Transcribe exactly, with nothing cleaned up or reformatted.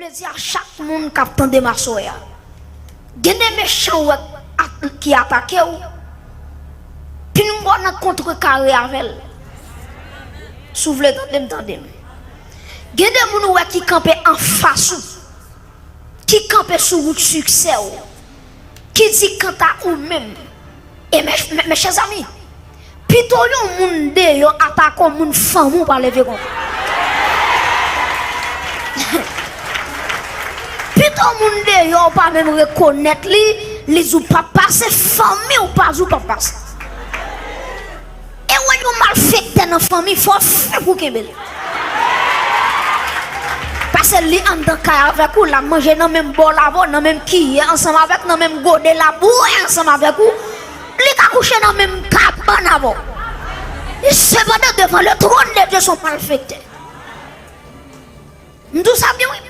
Jodi a, chak moun k ap tande m aswè a, gen de mechan ou wè k at-, ki atake w, pinga w nan kontrekare avè l. Si w vle tande m, tande m. Gen de moun ou wè ki kanpe anfas ou, ki kanpe sou wout siksè w, ki di kanta ou menm. E mes, mes, mes chers amis, pito yon moun deyò atake yon moun, fanmi w pa leve konsa. Pito moun deyò ou pa menm rekonèt li, li di w p ap pase, fanmi w pa di w p ap pase. E wè yon malfektè nan fanmi, fò w fè pou kenbe l. Paske li anndan kay avèk ou, l ap manje nan menm bòl avè w, nan menm kiyè ansanm avèk, nan menm gode l ap bwè ansanm avèk ou. Li ka kouche nan menm kabann avè w. E sepandan, devan le trône de Dieu, se yon malfektè. M di w sa byen, wi. Pi